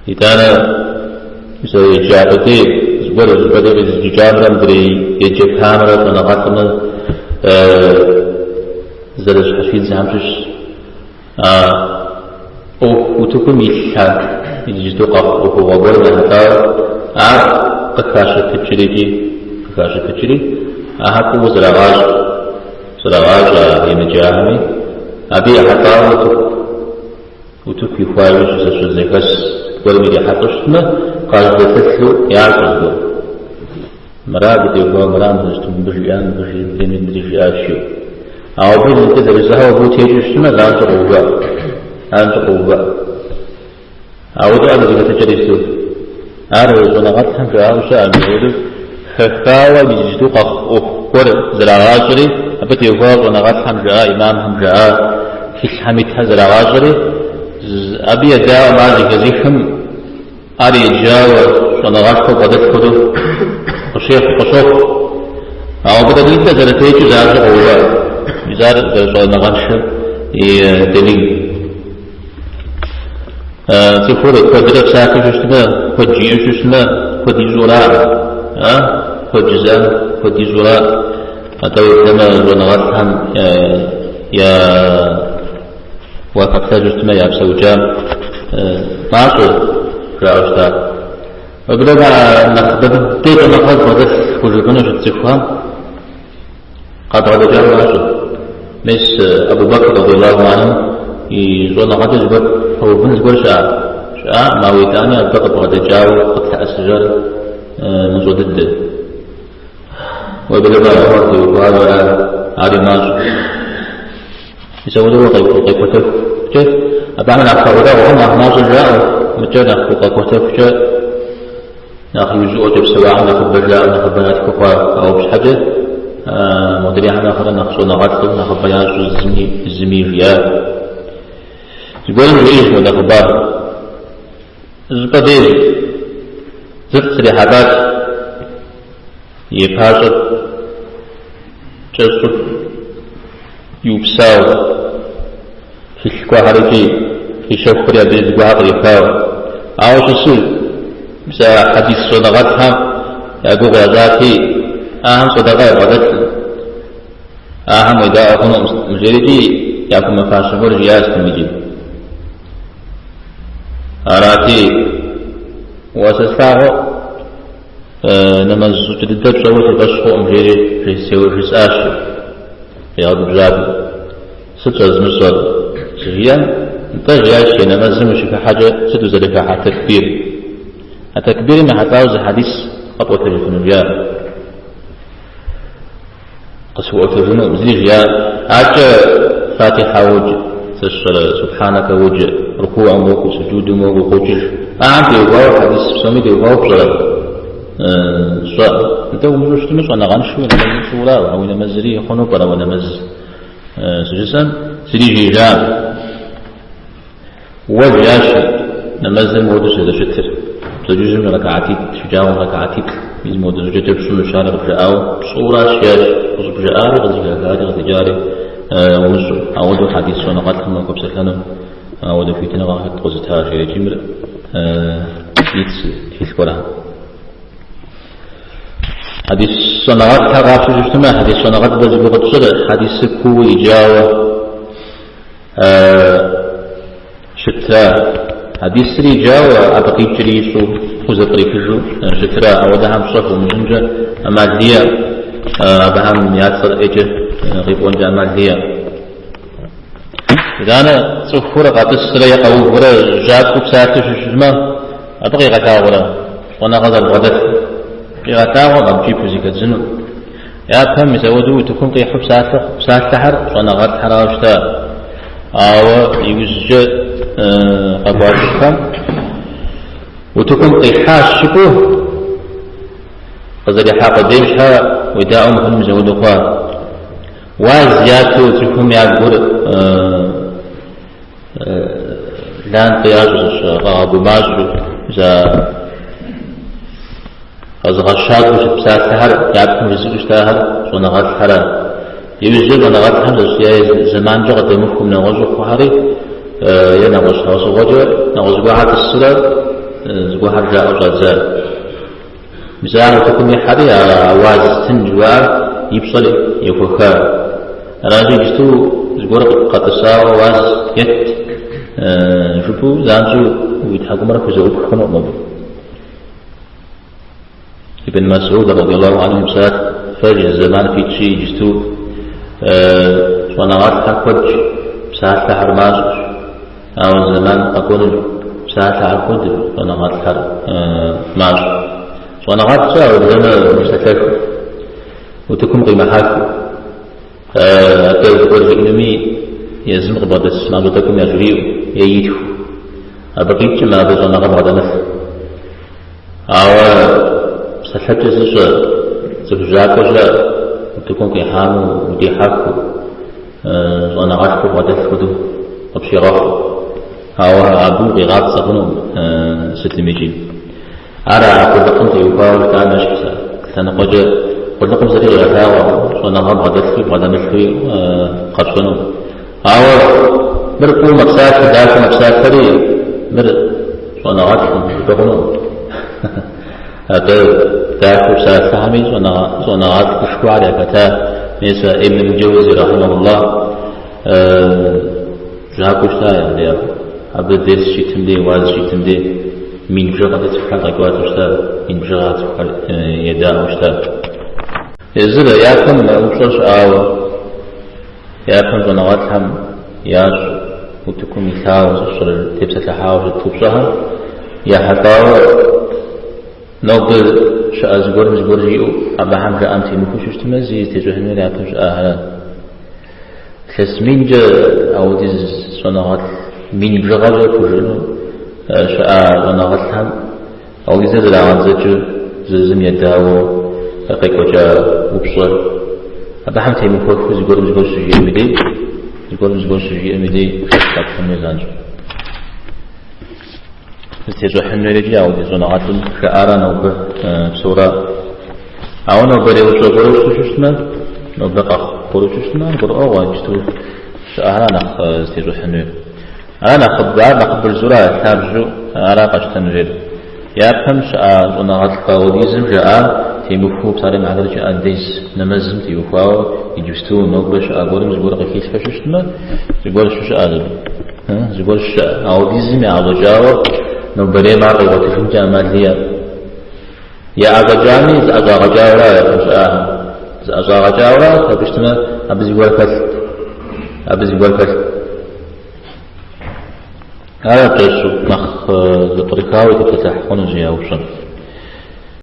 Итӏанэ, мис а еджа къудей, зыгуэр зыщӏыпӏэ дей къизыджыкӏамрэ мыдрей еджэпамрэ щӏэныгъэлӏымрэ зэрыщхьэщидзхэм щыщщ. А ӏуэху утыкум илъхэр иджыпсту къэхъу ӏуэхугъуэ гуэрым ехьэлӏауэ ар къыхащыпыкӏри икӏи къыхащыпыкӏри, ахэр фӏыуэ зэрагъащӏэ, зэрагъащӏэ емыджахэми, абы ехьэлӏауэ утыку утыку ихуа иужь зэщӏэзэхэс гуэрым ирихьэлӏэу щытмэ, къажьэдэлъэлъу ящӏэ зыгуэр. Мыра абы теухуауэ, мыра мыбы мыбы жиӏа, мыбы жиӏа, мыдрейми мыри жиӏащ жиӏэу. Ауэ абы зымкӏэ зэрыжысӏауэ абы утекӏыу щытмэ, занщӏэу къоувыӏэ. Занщӏэу къоувыӏэ. Ауэдэу ар зэхэтыкӏэр ису. Ар щӏэныгъэлӏхэм жаӏауэ щыӏэ, мыпхуэдэу хэхауэ иджыпсту къэхъу ӏуэху гуэр зэрагъащӏэри, абы теухуауэ щӏэныгъэлӏхэм жаӏа, имамхэм жаӏа, тхылъхэм итхэр зэрагъащӏэри, абы едаӏуэм ар зэхэзыхым ар еджауэ щӏэныгъэшхуэ бгъэдэлъ хуэдэу къыщехъу, къыщохъу. Ауэ абы тӏэкӏунитӏэ зэрытекӏыу занщӏэу къоувыӏэ. Мис ар зэрыщӏэныгъэншэм и дэлил. Цӏыхур куэдрэ псалъэу щыщытмэ, куэд жиӏэу щыщытмэ, куэд ищӏэура? А? Куэд жызыӏэм куэд ищӏэура? Атӏэ уеблэмэ щӏэныгъэлӏхэм я уахэплъэжу щытмэ, я псэукӏам мащӏэ жаӏэу щыта. Уеблэмэ нэхъыбэ дыдэ щӏэныгъэ бгъэдэлъ хужыпӏэну щыт цӏыхухэм Къабгъэдэкӏар мащӏэ. Мес Абу Бэкр радиаллаху анху и щӏэныгъэкӏэ зыгуэр пэувын зыгуэр щыӏа? Щыӏакъым, ауэ итӏани абы къыбгъэдэкӏауэ къытлъэӏэсыжар мащӏэ дыдэ. Уеблэмэ Умар теухуауэ ара, ари мащӏэ. Мис апхуэдэу укъекӏуэтэхукӏэ, абыхэм нэхъ пэгъунэгъухэм нэхъ мащӏэ жаӏэу, мыкӏэ нэхъ укъэкӏуэтэхукӏэ, Нэхъ иужьыӏуэкӏэ псэуахэм нэхъыбэ жаӏэу, нэхъыбэ ятхыу хъуа. Ауэ абы щхьэкӏэ модрейхэм нэхърэ нэхъ щӏэныгъэлӏу, нэхъыбэ ящӏэу зыми, зыми жиӏа. Зыгуэрым жиӏэж мыпхуэдэ хъыбар. Зыщӏыпӏэ деж зылӏ срихьэлӏат и пащӏэр кӏэщӏу иупсауэ, тхылъ гуэрхэр икӏи къищэхури абы зыгуэрхэр кърихауэ. Ауэ щысу, мис а хьэдис щӏэныгъэлӏхэм я гугъу ящӏати, ахэм щӏэныгъэ ябгъэдэлъым, ахэм уедаӏуэ хъунукъым жери икӏи яхуэмыфащэ гуэр жиӏащ тым икӏи. Арати, уэ сэ слъагъуу нэмэз щӏыкӏэ дыдэ пщӏэуэ си фӏэщ хъукъым жери жысӏащ, къигъэгубжьати. Сыт щӏэзмыщӏэр? Щыжиӏэм, нтӏэ, жиӏащ, е нэмэзым ущыхыхьэкӏэ сыт узэрыхыхьэ тэкбир? А тэкбирым ехьэлӏауэ зы хьэдис къэпӏуэтэжыфыну жиӏа? Къысхуэӏуэтэжынукъым, зыри жиӏа. Акӏэ Фатихьэ уоджэ, сэ сщӏэрэ Субхьанэкэ уоджэ, рукуӏэм уокӏуэ, суджудым уокӏуэ, укъокӏыж. Ахэм теухуауэ хьэдис псоми теухуауэ пщӏэрэ? Сщӏэкъым. Нтӏэ умыщӏэу щытмэ, щӏэныгъэншэу уи нэмэзыр пщӏыура, а уи нэмэзри хъуну пӏэрэ уи нэмэз? Щыжысӏэм, зыри жиӏэжакъым. Уэ жиӏащ, нэмэзыр мыуэду зэрыщытыр. Пщэдджыжьым рэкаатитӏ, шэджагъуэм рэкаатиплӏ, мис мыуэдэ щӏыкӏэкӏэ пщӏынущ ар къыбжаӏауэ, пщӏыуращ жиӏащ, къыщӏыбжаӏари, къызыхахари, къыздикӏари умыщӏэу. Ауэдэу хьэдис щӏэныгъэлӏхэм уахуэпсэлъэну ауэдэ хуитыныгъэ хэт къозыта жери икӏи мыр итщ тхылъ гуэрхэм. Хьэдис щӏэныгъэлӏхэр къапщтэу щытмэ, хьэдис щӏэныгъэлӏ зи гугъу тщӏыр хьэдисыр кууэ иджауэ щытра. Хьэдисыр иджауэ, абы къикӏри ищӏэу, хузэпкърихыжу щытра. Ауэдэхэм пщӏэ хуумыщӏынкӏэ ӏэмал иӏэ, абыхэм я цӏэр ӏейкӏэ къипӏуэнкӏэ ӏэмал иӏэ. Итӏанэ цӏыхур къэтӏысрэ е къэуврэ жьакӏуэу псалъэу щыщытмэ, абы къигъэлъагъуэрэ щӏэныгъэ зэрыбгъэдэлъыр? Къигъэлъагъуэкъым абыкӏи пхузэхэдзыну. Япэм мис ауэдэу утыкум къихьу псалъэ псалъэхэр щӏэныгъэлӏхэрауэ щыта. Ауэ иужькӏэ къэкӏуа цӏыхухэм утыкум къихьащ жыпӏэу къызэрихьа къудейм щхьэ уедаӏуэ мыхъуну мис ауэдэу хъуа. Уаз яту цӏыхум я гур лантӏэ ящӏу, къагъэгумащӏэу, за къэзыгъэщакӏуэу щыт псалъэхэр япэм жызыӏэу щытахэр щӏэныгъэлӏхэрэ. Иужькӏэ щӏэныгъэлӏхэм я зэманкӏэ къыдэмыхум нэгъуэщӏу хъухэри е нэгъуэщӏ щхьэусыгъуэкӏэ нэгъуэщӏ гуэрхэр тӏысурэ. Зыгуэрхэр жаӏэу щӏадза. Мис ар утыкум ихьэри, а уаз тын жыхуаӏэр и пщӏэр ехуэха. Аращи, иджысту зыгуэр къэтӏысауэ уаз ет жыпӏэу занщӏэу уи тхьэкӏумэр хузэӏупх хъунукъым абы. Ибн Масуд радиаллаху анху и псалъэ, фэ зэман фитщи иджысту щӏэныгъэлӏхэр куэдщ, псалъэхэр мащӏэщ. Ауэ зэман къэкӏуэнущ, псалъэхэр куэду, щӏэныгъэлӏхэр мащӏэу. Щӏэныгъэлӏ щыӏэ, уеблэмэ мыпсэлъэххэу, утыкум къимыхьэххэу. Атӏэ зыгуэр жиӏэнуми, езым къыбгъэдэс мащӏэ тӏэкӏум яжриӏэу е итхыу. Абы къикӏым абы щӏэныгъэ бгъэдэмылъ. Ауэ псэлъэкӏэ зыщӏэ цӏыху жьакӏуэ щыӏэ, утыкум къихьамэ удихьэхыу, щӏэныгъэшхуэ бгъэдэлъ хуэдэу къыпщигъэхъуу. Ауэ абы укъигъапцӏэ хъунукъым сытым икӏи. Ар а къулыкъум теухуауэ жытӏам ещхьщ. Лъэныкъуэкӏэ къулыкъум зыри къигъэлъагъуэкъым, щӏэныгъэ бгъэдэлъуи бгъэдэмылъуи къэпщӏэну. Ауэ мыр фӏыуэ мэпсалъэ, дахэу мэпсалъэри, мыр щӏэныгъэлӏкъым жыпӏэ хъунукъым. Атӏэ дахэу псалъэхэми щӏэныгъэлӏышхуэхэр яхэта. Мис а Ибн Джэузи рахьимэхуллах жьакӏуэу щыта абы дерс щитым дей, уаз щитым дей мин бжыгъэкӏэ цӏыхухэр къекӏуалӏэу щыта, мин бжыгъэ цӏыхухэр едаӏуэу щыта. Езыр япэм упщӏэр щыӏауэ, япэм щӏэныгъэлӏхэм ящӏ утыкум илъауэ, сщӏэрэ тепсэлъыхьауэ щыт упщӏэхэм ехьэлӏауэ нобэ щыӏэ зыгуэрым зыгуэр жиӏэу абыхэм жаӏам темыхуэу щыщытмэ, зи зытещӏыхьын хуейр япэм щыӏахэрат. Илъэс минкӏэ ауэдиз щӏэныгъэлӏ мин бжыгъэкӏэ пхужыӏэну щыӏа щӏэныгъэлӏхэм ауэдизыр зэрагъэдзэкӏыу зы зым едауэу къекӏуэкӏа упщӏэр. Абыхэм темыхуэххэу зыгуэрым зыгуэр щыжиӏэм и дей, зыгуэрым зыгуэр щыжиӏэм и дей къэпщтэн занщӏэу. Зытещӏыхьын хуейр икӏи ауэдиз щӏэныгъэлӏым жаӏара нобэ псора. Ауэ нобэрей упщӏэ гуэру щытмэ, нобэ къэхъу гуэру щытмэ, гурыӏуэгъуэ иджысту щыӏэхэр нэхъ зытещӏыхьын хуейр. Ара нэхъыбэ, ар нэхъыбэ жызура лъабжьэу ара къэщтэн хуейр. Япэм щыӏа щӏэныгъэлӏ ауэдизым жаӏар темыхуэу псалъэм и хьэтыркӏэ андез нэмэзым теухуауэ иджыпсту нобэ щыӏэ гуэрым зыгуэр къыхилъхьэу щытмэ, зыгуэр щыщыӏэ зыгуэр щыщыӏэ. Ауэдизым яӏэщӏэкӏауэ нобэрейм ар къигъуэтыжынкӏэ ӏэмал иӏэкъым. Яӏэщӏэкӏами зыӏэщӏагъэкӏауэра япэм щыӏахэм. Зыӏэщӏагъэкӏауэра, абы щытмэ, абы зыгуэр хэлът. Абы зыгуэр хэлът. Ара кӏэщӏу нэхъ зэпкърыхауэ тепсэлъыхь хъунущ а упщӏэм.